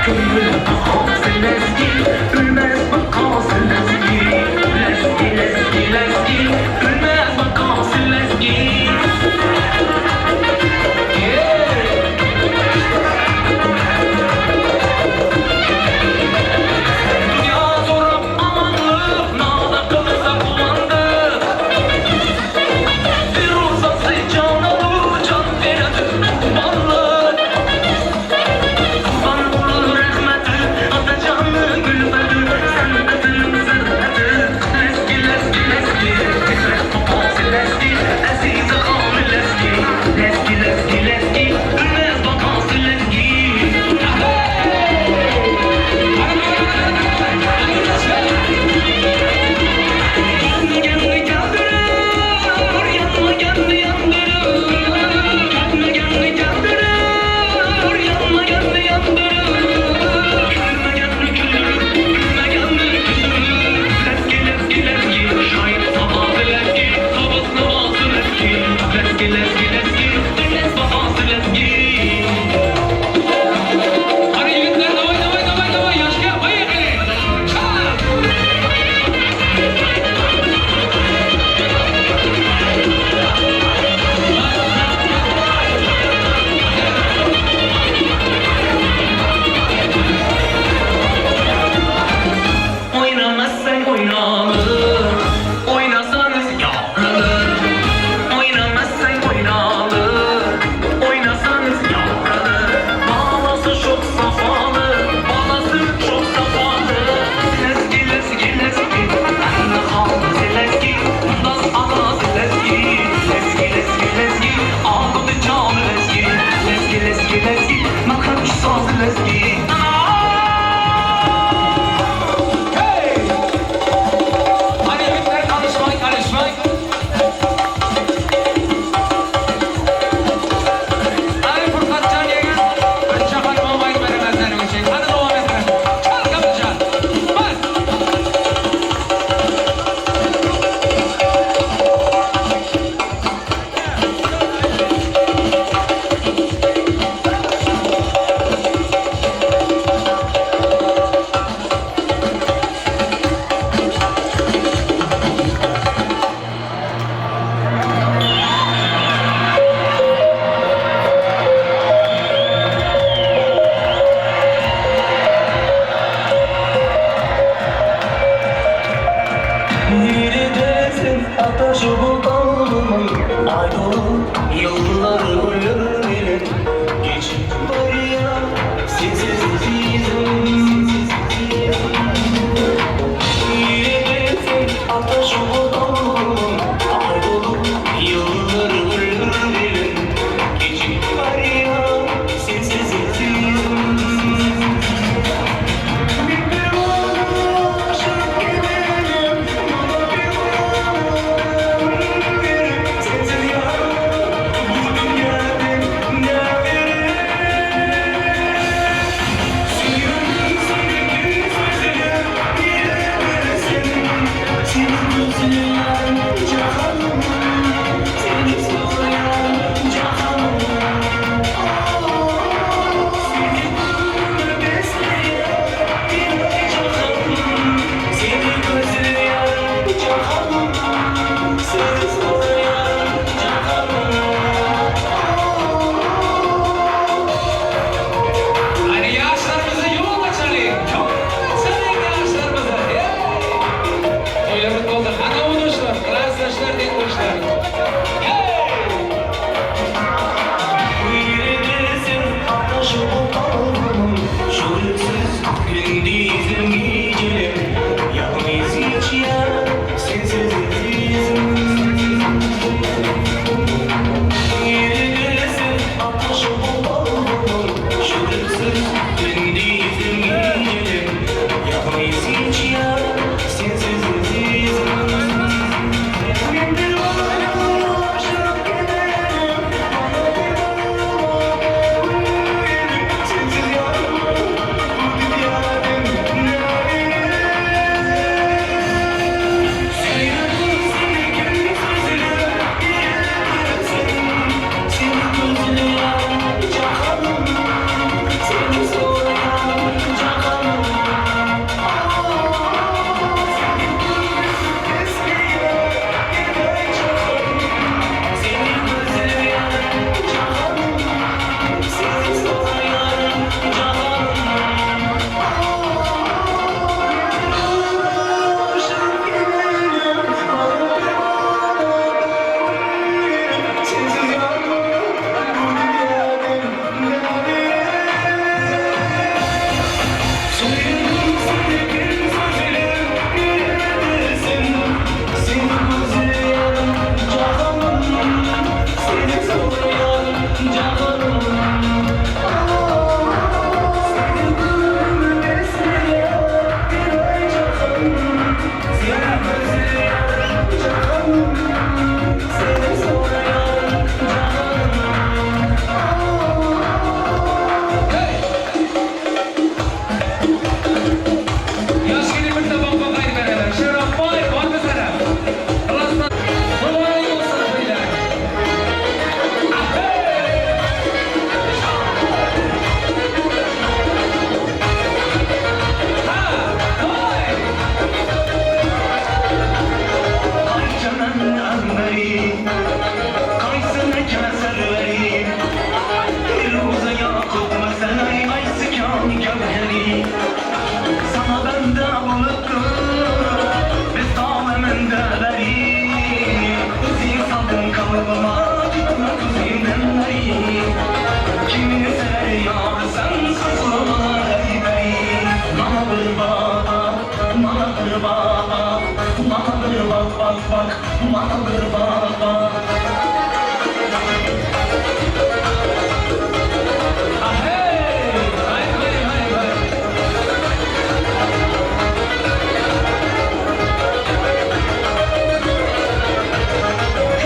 Köňül bakasy lezgi, Ölmez bakasy lezgi. Lezgi, lezgi, lezgi, Ölmez bakasy lezgi. Dünýä sorap amanlyk, Nada kylsa guwandyk. Firuzasy janaly, Jan berdi gurbanlyk. Gurban bolar rehmeti, Atajan gülbahar. Bir baba. Ahey! Hay hay hay hay.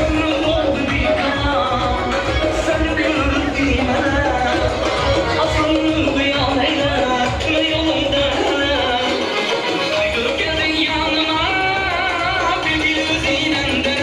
Ömrüm oldu bir kalan, sen gördüğüme. Aslını duyan eyle, yolunda. Kaygılıp geldin yanıma, bir gül zinende.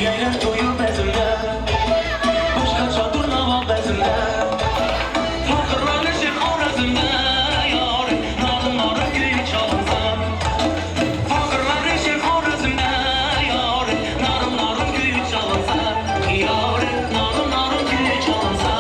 Ýaýrar toýy bezimde, Başgaça durnawa bezimde. Fakyrlar şir Horezmde, Ýar, narym narym küýi çalynsa. Fakyrlar şir Horezmde, Ýar, narym narym küýi çalynsa. Ýar, narym narym küýi çalynsa.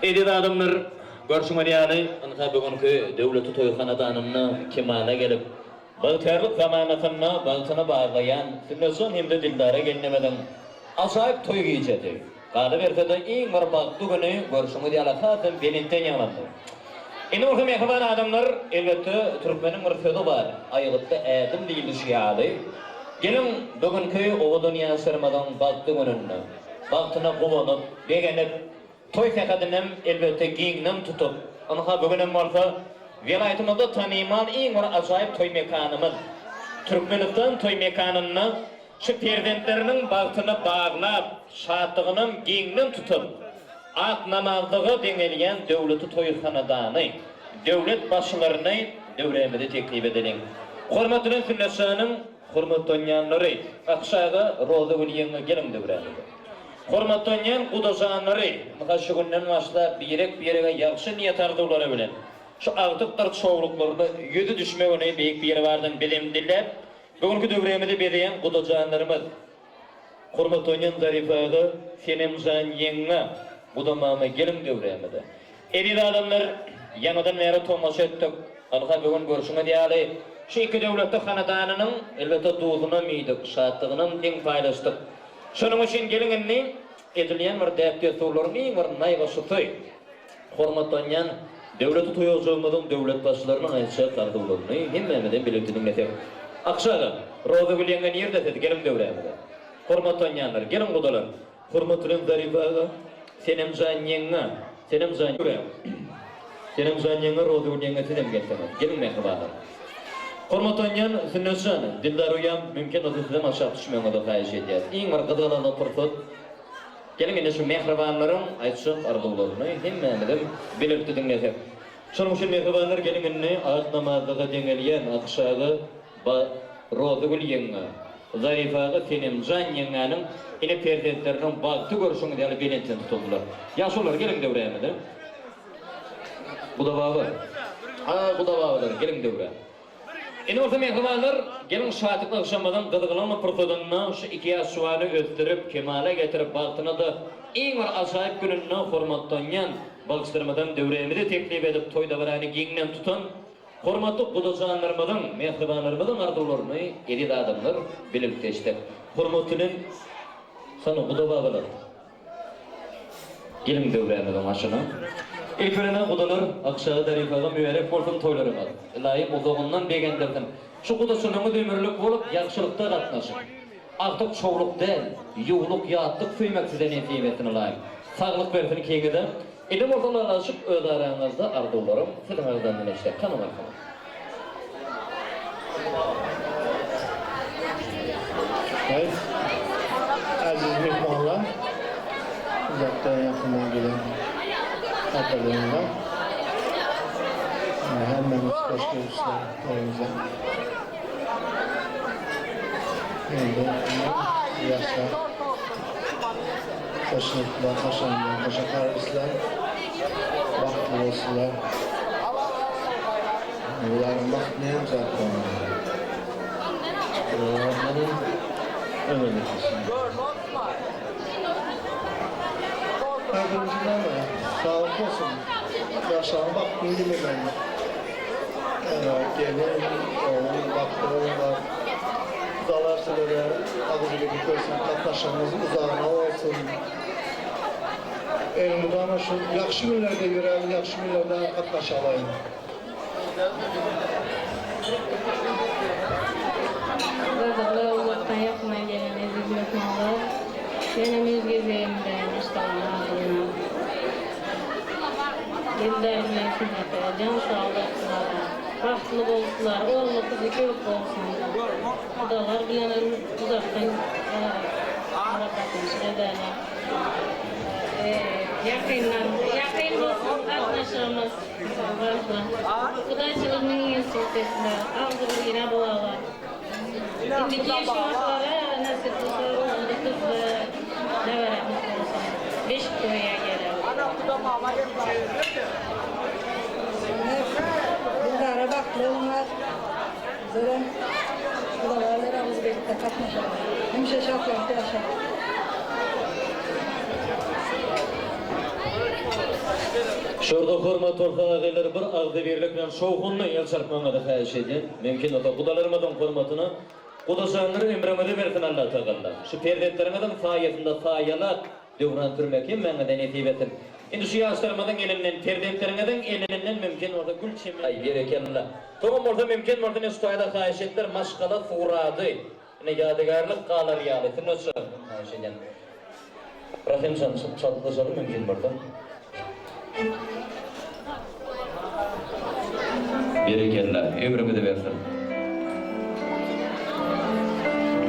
Eziz adamlar, görşüňiz ýaly, ynha bu günki döwletli toý hanadanynda kemala gelip, bagtyýarlyk zamanasynda bagtyny baglaýan Sünnetjan hem-de Dildara gelnimiziň ajaýyp toý gijesi, galyberse-de iň bir bagtly güni görşüňiz ýaly hasam belentden ýaňlandy. Indi bolsa mähriban adamlar, elbetde türkmeniň bir sözi bar, Aýgytly ädim diýlişi ýaly, geliň bu günki owadan ýaşlarymyzyň bagtly gününde, bagtyna guwanyp, begenip, toý sähedinem elbetde giňden tutup, ynha bu günem bolsa welaýatymyzda tanymal iň bir ajaýyp toý mekanymyz, Türkmenistan toý mekanynda şu perzentleriniň bagtyny baglap, şatlygynam giňden tutup, ak namazlyga deňelýän döwleti toý hanadany, döwlet başylaryny döwrämize teklip edeliň. Hormatly Sünnetjanyň hormatlanýanlary, Akyş aga, Rozagül ýeňňe geliň döwrämize. Hormatlanýan gudajanlary, ynha şu günden başlap birek-birege ýagşy niýet-arzuwlary bilen şu agtykdyr çowluklarda ýüzi düşmegini Beýik Biribardan bizem diläp, bu günki döwrämizi bezeýän gudajanlarymyz, Hormatlanýan Zarif aga, Senemjan ýeňňe, guda mama geliň döwrämize. Eziz adamlar, ýaňydan bäri tomaşa etdik. Ynha bu gün görşüňiz ýaly, şu iki döwletli hanadanynyň, elbetde, duzunam iýdik, şatlygynam deň paýlaşdyk. Şonuň üçin geliň indi, edilýän bir däp-dessurlaryň iň bir naýbaşysy, hormatlanýan döwleti toýajygymyzyň döwletbaşylarynyň aýtjak arzuwlaryny hemmämizem bilelikde diňlesek. Akyş aga, Rozagül ýeňňe nirde siz, geliň döwrämize. Hormatlanýanlar, geliň gudalar. Hormat bilen Zarif aga, Senemjan ýeňňe, Senemjan ýürek. Senemjan ýeňňe, Rozagül ýeňňe sizem gelseňiz. Geliň mähribanlar. Hormatlanýan Sünnetjan, Dildar uýam, mümkin bolsa sizem aşak düşmegiňizi haýyş edýäs. Iň bir gyzgalaňly pursat. Geliň indi şu mähribanlaryň aýtjak arzuwlaryny hemmämizem bilelikde diňlesek. Şonuň üçin mähribanlar geliň indi ak namazlyga deňelýän Akyş aga, Ba, Rozagül ýeňňe, Zaryf aga, Senemjan ýeňňäniň ene perzentleriniň bagty görşüňiz ýaly belentden tutuldylar. Ýaşulular geliň döwrämize. Guda baba. A, guda babalar, geliň döwrä. Indi bolsa mähribanlar, geliň şatlykly agşamymyzyň gyzgalaňly pursadynda şu iki ýaş juwany ösdürip, kemala getirip, bagtyna-da iň bir ajaýyp gününde hormatlanýan bagşylarymyzam döwrämize teklip edip, toý-dabarany giňden tutan Hormatly gudajanlarymyzyň, mähribanlarymyzyň arzuwlaryny eziz adamlar bilelikde eşder. Hormat bilen, hany guda babalar. Geliň döwrämiziň başyna. Ilki bilen-ä gudalar, Akşaga Darypaga mübärek bolsun toýlaryňyz. Ylaýym uzagyndan begendirsin. Şu gudaçylygyňyz ömürlik bolup, ýagşylykda gatnaşyň. Agtyk çowluk däl, ýuwluk, ýatlyk söýmek size nesip etsin Ylaýym. Saglyk bersin ikiňize. Indi bolsa ylalaşyp öz araňyzda arzuwlarym siziň agzandan eşdek. Hany bakalym. Evet, aziz mehmonlar, uzakdan yakından gelen atalarımlar, hemmäňiz hoş gelipsiňiz toýumyza. Indi ýaşlar hoşnutlar, hoşandan hoşa garylsynlar, bagtly bolsunlar. Bularyň bagty näme zat bolmaly? Olardan ömür geçirsin. Birinji näme? Saglyk bolsun. Ýaşlaryň bagtyny dilemäne. Gelin, ogul bagtly bolsunlar. Gudalar sizlere agyz-birlik bersin, gatnaşygyňyz uzagyna bolsun. Elmydama şu ýagşy günlerde ýöräliň, ýagşy günlerde gatnaşalyň. Gyzykly uzakdan ýakyndan gelen eziz myhmanlar, menem öz gezegimde maşgalamyň adyndan Dildar bilen Sünnete jan saglyk, bagtly bolsular, ogly gyzy köp bolsun. Gudalar bilenem uzakdan aragatnaşyk ederler. Ýakyndan ýakyn bolsun gatnaşygymyz. Gudaçylyk müň ýyl etsinler. Agzybirine bolalar. Indiki ýaşamaklara nesip bolsa ogully gyzly neberemiz bolsun. Beşik toýa geler. Dildara bagtly bolunlar. Bizlerem gudalarlar agyz birlikde gatnaşaly. Hemişe şatlanyp ýaşaly. Şurada hormat bolsa agaýlar bir agzybirlik bilen şowhunly el çarpmagyňyzy haýyş edýän. Mümkin bolsa gudalarymyzyň hormatyna Gudajanlar ömrüňizi bersin Allatagalla. Şu perzentleriňiziň saýasynda saýalap döwran sürmek hemmäňize nesip etsin. Indi şu ýaşlarymyzyň elinden perzentleriňiziň elinden mümkin bolsa gül çemen Aý berekella. Soňam bolsa mümkin bolsa ine şu taýda haýyş etdiler maşgala surady ine ýadygärlik galar ýaly sünnet haýyş edýän. Rahymjan çaltlaşaly mümkin bolsa. Berekella, ömrüňizi bersin.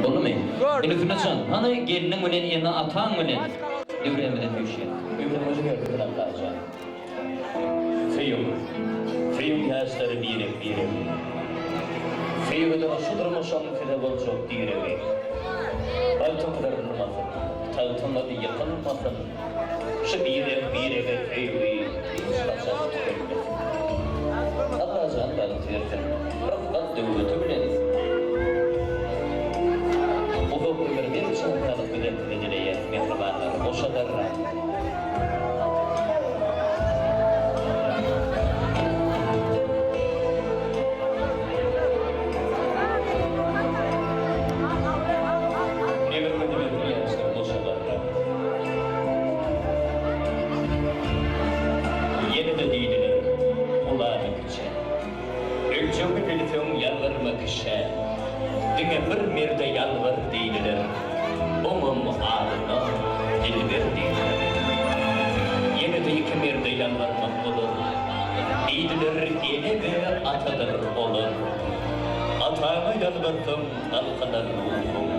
Boldumy? Indi Sünnetjan, hany gelniň bilen ene ataň bilen döwrämize süýşýäs. Ömrüňizi bersin Allajan. Söýüň. Söýüň ýaşlary birek-biregi. Söýgüdir şu durmuşyň size boljak diregi. Bagtyň gyrylmasyn, tagtyňyz ýykylmasyn, şu birek-birege söýgi hiç haçan tükenmesin. Allajan bagt bersin, rysgal-döwleti bilen uzak ömür berk jan saglyk bilen size dileýäs mähribanlar, goşa garran. Ýene-de diýdiler, Gulamy kiçä. Ölçegini bilseň ýalbarma kişä. Diňe bir merde ýalbar diýdiler. Oňam adyna Dilber diýdiler. Ýene-de iki merde ýalbarmak bolar. Diýdiler, Ene we atadyr olar. Ataňa ýalbarsaň, galkynar ruhuň,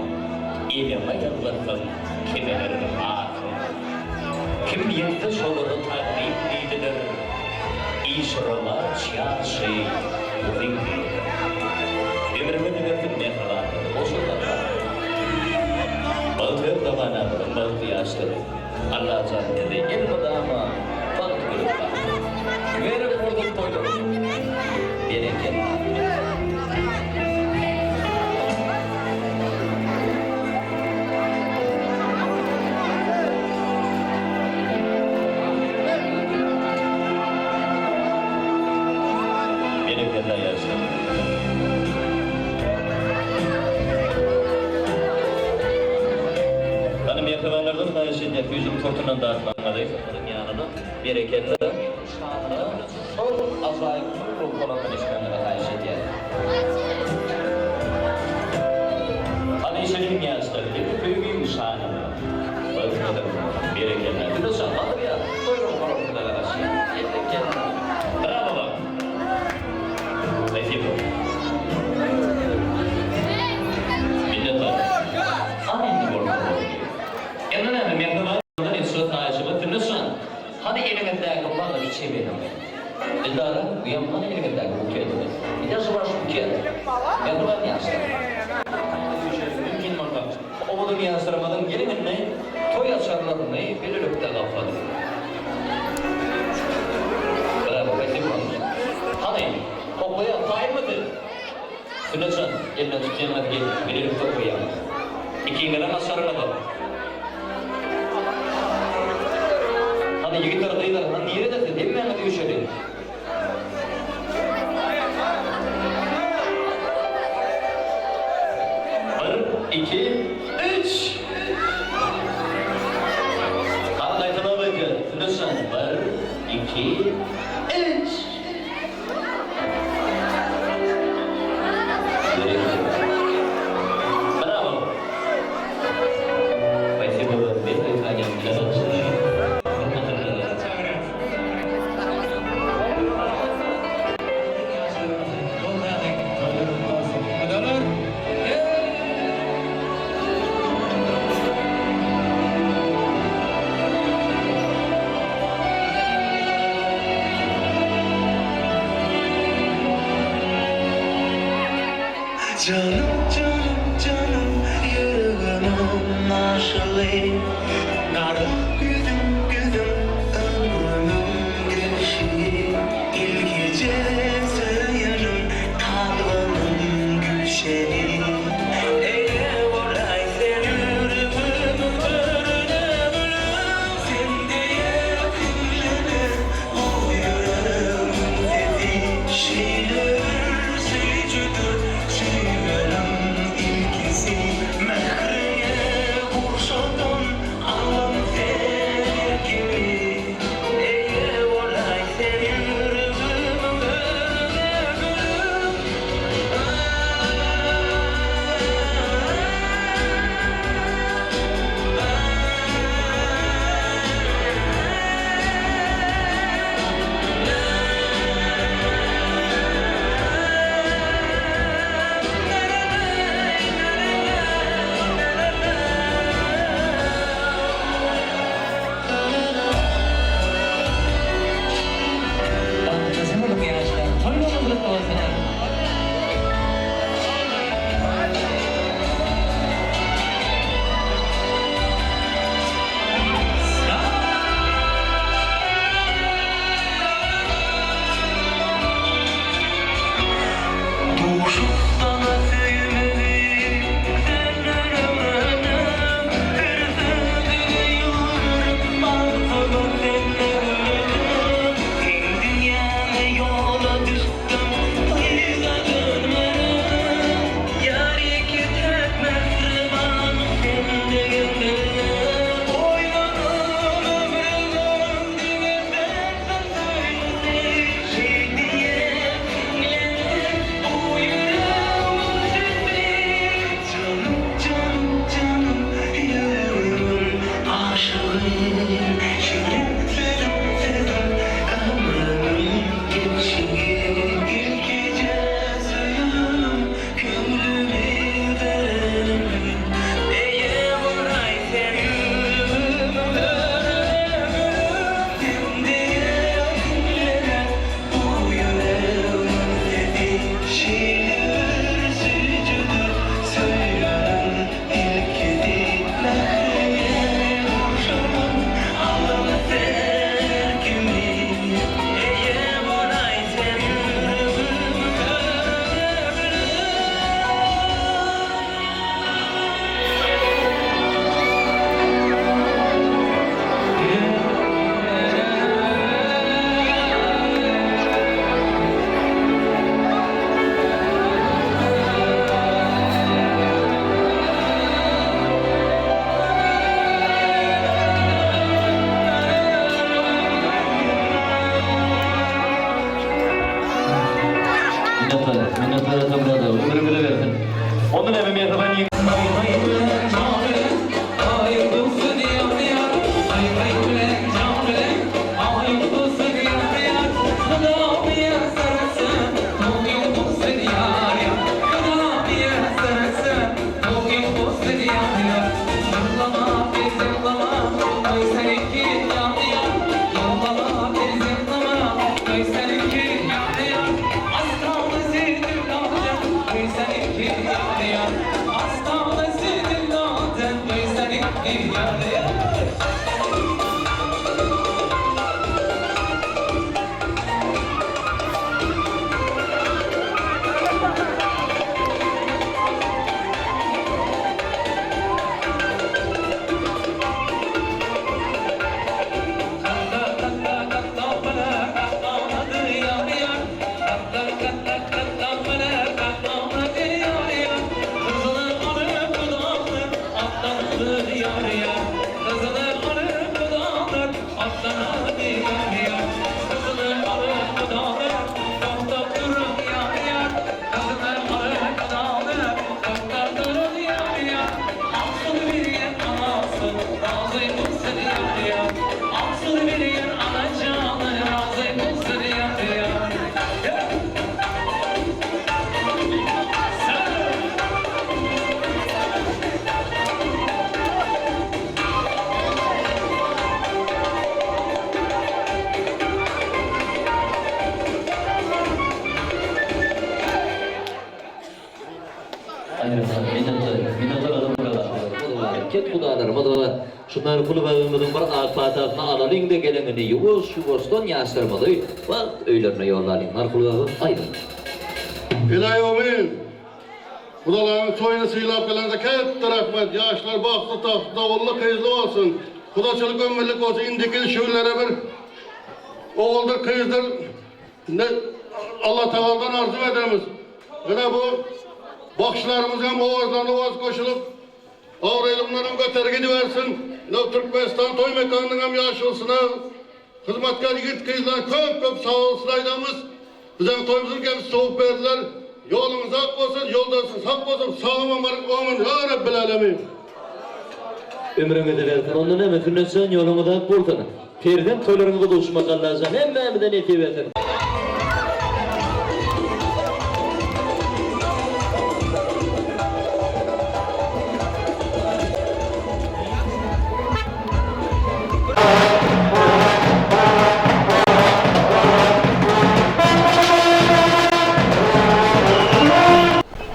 Eneňe ýalbarsaň, kemeler ahyň. Kim ýetse şolara tagzym diýdiler, Iş rowaç ýagşy, uzyn diýdiler. Ömrüňiz bersin mähribanlar, goşulmadylar. Bagtyýar zamanamyzyň bagtly ýaşlary, Allajan sizi elmydama bagt gülüp baksyn. Mübärek bolsun toýlaryňyz. Berekella. Berekella ýaşlar. Hany mähribanlardan haýyş edýän süýjülik tortundan datmagyňyzy. Berekella. Şanyna şol ajaýyp toý ruhalaryny eşitmegiňizi haýyş edýäris. Hany eşeliň ýaşlar, indi söýgiň şanyna. Bagtlydyr. Berekella. Güneşan, gadyrýan, toý ruhalaryna garaşýan. Berekella. Brawo Bagt. Spasibo. Minnetdar. Hany indi bolsa boldy. Indi näme, mähriban Ýoldaş haýyşyma Sünnet jan, hany eliňizdäki bagyry çemeniňi. Dildara, uýam hany eliňizdäki buketiňiz. Gde же waş buket? Mähriban ýaşlar. Mümkin bolsa, owadan ýaşlarymyzyň geliň indi toý açarlaryny bilelikde gapalyň. Brawo, spasibo. Hany, toplaýas, taýynmy siz? Sünnet jan, elinden tutýaňyz gel, bilelikde okaýaň. Ikiňizem açaryňyz bar. Hany ýigitler, gyzlar, hany nirede siz? Hemmäňiz üýşeliň. Bir, iki, üç! Hany gaýtalap aýdýas, Sünnet jan, bir, iki, üç! Brawo! Spasibo men aýtmaýan Janym janym janym ýüregimiň aşygy Gara ýüzüm ýüzüm ömrümiň gelşigi Ilkije söýenim kalbymyň gülşeni Eýe bolaý sen ýüregimiň törüne gülüm Sen diýe diňlener bu ýüregmiň sesi Şeýle bir süýjüdir söýginiň ilkisi Mähriňe gurşadan alyn sen erkimi Eýe bolaý sen ýüregimiň törüne gülüm. Bagtlyja boluň ýaşlar, toýlaryňyz gutly bolsun! Duşup saňa söýmegi senden öwrendim Her sözüňe ýüwrüp bagtymy senden öwrendim Seň dünýäňe ýola düşdüm yza dönmedim Ýar ýeke-täk mähribanym sendegin bildim Oýlanam ömrümem diňe sensiň söýgüsi Şeý diýen diňlenir bu ýüregimiň sesi Janym janym janym ýüregimiň aşygy Şirin sözüm sözüm ömrümiň gelşigi Ilkije söýenim köňlümi berenim Eýe bolaý sen ýüregimiň Sen diýen diňlener bu ýüregimiň sesi Şeýle bir süýjüdir söýginiň ilkisi Mähriňe gurşalan alyn sen. Aýratyn minnetdar, minnetdar adamlara kethudalarymyz bar. Şundan uly babamyzyň bir ak patasyny alalyň-da geleňini ýuwaş-ýuwaşdan ýaşlarymyzy wagt öýlerine ýollalyň. Narkuly baba, aýdyň. Ilaýomin! Gudalaryň toýuny sylap geleniňize kätde rahmet! Ýaşlar bagtly tagtly, ogully gyzly bolsun! Gudaçylyk ömürlik bolsun! Indiki şüwlere bir oguldyr gyzdyr Allatagaladan arzuw edemiz. Ine bu bagşylarymyz hem owazlaryna owaz goşulyp, abraýlygyndanam göter gidibersin. Ine Türkmenistan toý mekanynyň hem ýaşulusyna, hyzmatkär ýigit-gyzlara köp-köp sag bolsun aýdamyz. Biziň toýumyzy gelip sowup berdiler. Ýoluňyz ak bolsun, ýoldaşyňyz hak bolsun, sag aman baryň, amin, ýa Rabbil Alemin. Ömrüňizi bersin, onda näme, Sünnetjan ýoluňyz ak bolsun. Perzent toýlaryňyza duşmak Allajan hemmämize nesip etsin.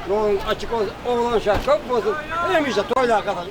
Ýoluň açyk bolsun, oglan-uşak köp bolsun, hemişe toýlar gazan.